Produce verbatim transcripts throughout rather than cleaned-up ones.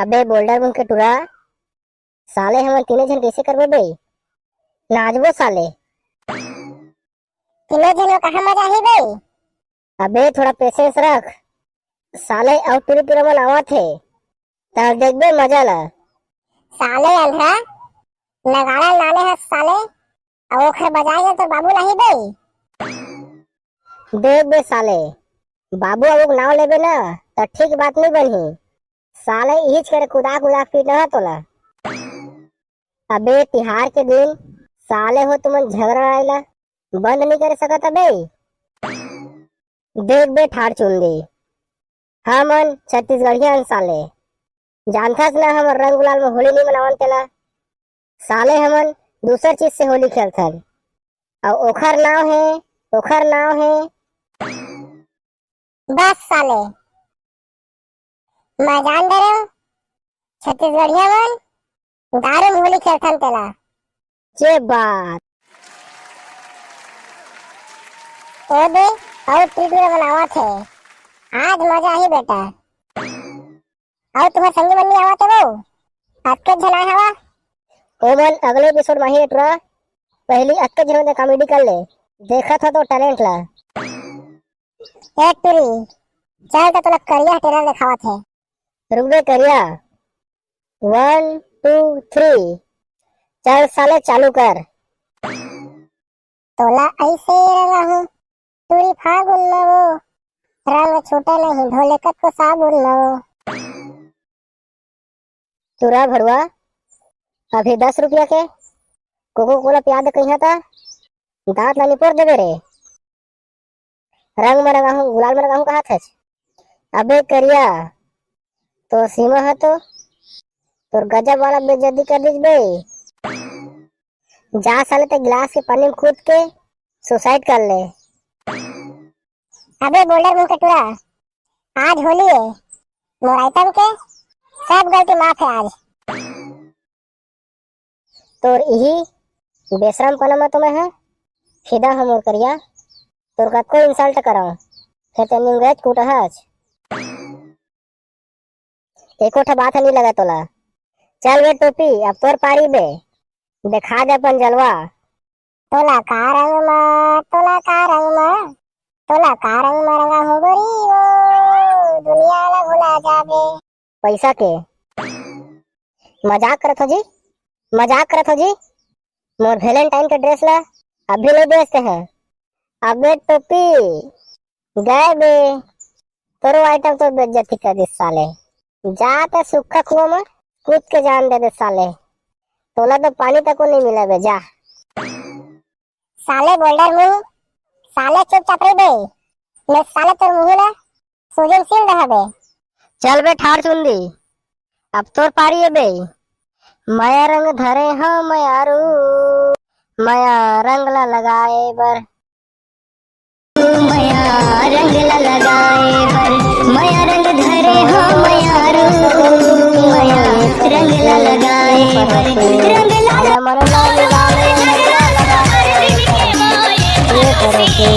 बे बोल्डर मुंह के टुरा, साले हमन तीने झन कइसे करबो बे? नाचबो साले। तीनों झन में कहाँ मजा ही बे? अबे थोड़ा पेशेंस रख साले, अउ टुरी टुरा मन आवत हे, तब देखबे मजा ला। साले अंधरा, नगाड़ा लाने हस साले, अउ ओखर बजाय तो बाबू लाही बे। देख बे साले, बाबू अबू के नाव लेबे ना, त ठीक बात नहीं बनही। साले इहिच करे कुदा कुदा पीटना है तोला। अबे तिहार के दिन साले हो तुमन झगड़ा लड़ाई ला बंद नहीं करे सकत अबे। देख बे ठाड़ चुंदी, हमन छत्तीसगढ़िया हन साले, जानथस ना हमर रंग गुलाल में होली नहीं मनावन तेला। साले हमन दूसर चीज से होली खेलथन, अउ ओखर नाव हे, ओखर नाव हे। बस साले, मैं जान दे रहे हूँ, छत्तीसगढ़िया मन दारू में होली खेलथन तेला। जे बात। ओ दे, अउ टीटू बनावत हे, आज मजा ही बेटा। अउ तुम्हार संगी मन नहीं आवत हे वो, अतके झन आए हवा। ओ मन अगले एपिसोड में ही टुरा, पहली अतके झन दे कॉमेडी कर ले, देखत हो तो टैलेंट ला। ए टुरी, चल तो तोला करिया टेलर दिखावत हे। रुक बे करिया, वन टू थ्री, चल साले चालू कर। तोला ऐसे रंगा हूँ टुरी फागुन में वो, रंग छूटे नहीं धोले कतको साबुन में वो। टुरा भड़ुआ, अभी दस रुपया के कोको कोला पिया दे कहिया ता, दांत ला निपोर देबे रे। रंग में रंगाहूँ, गुलाल में रंगाहूँ कहा थे। अबे करिया, तो सीमा है तो, तोर गजब वाला बेइज्जती कर दीस बे। जा साले ते गिलास के पानी में कूद के सुसाइड कर ले। अबे बोल्डर मुंह के टुरा, आज होली है, मोर आइटम के सब गलती माफ है आज। तोर इही बेशरम पना म तो मैं ह फिदा हो मोर करिया, तोर कतको इंसल्ट करव, फेर ते निमगेच कूटहच। एको ठा बात ह नी लगा तोला। चल बे टोपी, अब तोर पारी बे, देखा दे अपन जलवा। तोला का रंग मा, तोला का रंग मा, तोला का रंग मा रंगा हो गोरी वो, दुनिया ला भुला जाबे। पैसा के मजाक करत हो जी, मजाक करत हो जी। मोर वैलेंटाइन के ड्रेस ला अभी नहीं बेचते हैं। अबे टोपी, गए बे, तोरो आइटम तो बेइज्जती कर दिस साले। जा ते सूखा कुआं में कूद के जान दे दे साले। तोला तो पानी तको नहीं मिला बे, जा। साले बोल्डर मुंह, साले चुपचाप रही बे, मैं साले तोर मुंह ला सूजन सील दहा बे। चल बे ठाड़ चुंदी, अब तोर पारी है बे। मया रंग धरे हो मयारू, मया रंग ला लगाए बर। मया रंग ला लगाए बर, मया रंग धरे हो मयारू, मया रंग ला लगाए बर, रंग ला लगाए बर, ये करो के।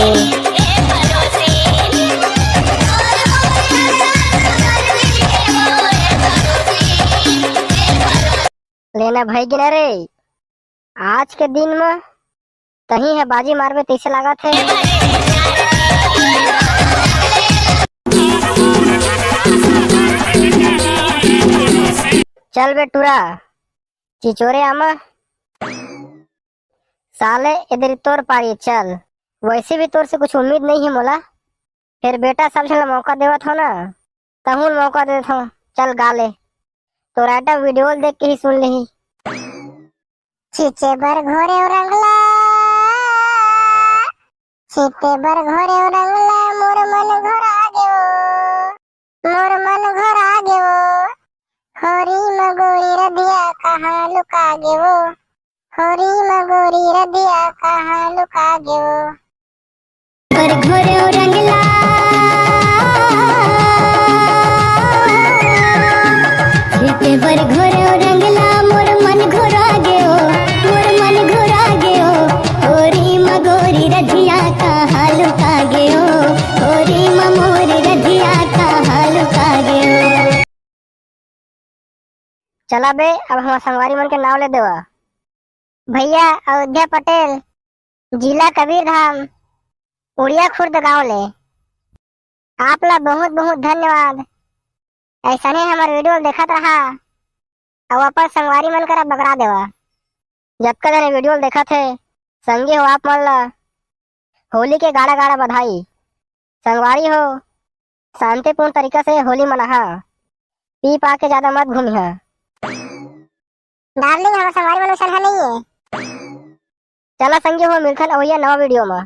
लेना भाई गिना रे, आज के दिन म तहीं ह बाजी मारबे तइसे लागत हे। चल बे टूरा, चिचोरे आमा। साले एदरी तोर पारी चल, वैसे भी तोर से कुछ उम्मीद नहीं है मोला, फेर बेटा सब झन ला मौका देवत हो ना, तहूँ ला मौका देत हो, चल गा ले, तोर आइटम वीडियो देख के ही सुन लेही। छिचे बर घोरे रंगला, छिचे बर घोरे रंगला, मोर मन घोरा गेवो, मोर मन घोरा गेवो। होरी म गोरी रधिया कहाँ लुका गेवो, होरी म गोरी रधिया कहाँ लुका गेवो। पर घोरो रंगला, खेते बर घोरो रंगला, मोर मन घोरा गयो, मोर मन घोरा गयो। होरी म गोरी रधिया कहाँ लुका गयो, होरी म मोर रधिया कहाँ लुका गयो। चला बे, अब हमर संगवारी मन के नाव ले देवा। भैया अयोध्या पटेल, जिला कबीरधाम, उड़िया खुर्द गांव ले। आप ला बहुत बहुत धन्यवाद। ऐसने हमर वीडियो देखत रहा अउ अपन संगवारी मन करा बगरा देवा। जतका जने वीडियो देखत हे, संगी हो आप मन ला होली के गाड़ा गाड़ा बधाई। संगवारी हो, शांतिपूर्ण तरीका से होली मनाहा, पी पा के ज्यादा मत घूमिहा। डार्लिंग, हमर संगवारी मन वैसन ह नहीं है। चला संगी हो, मिलथन अवइया नवा वीडियो मा।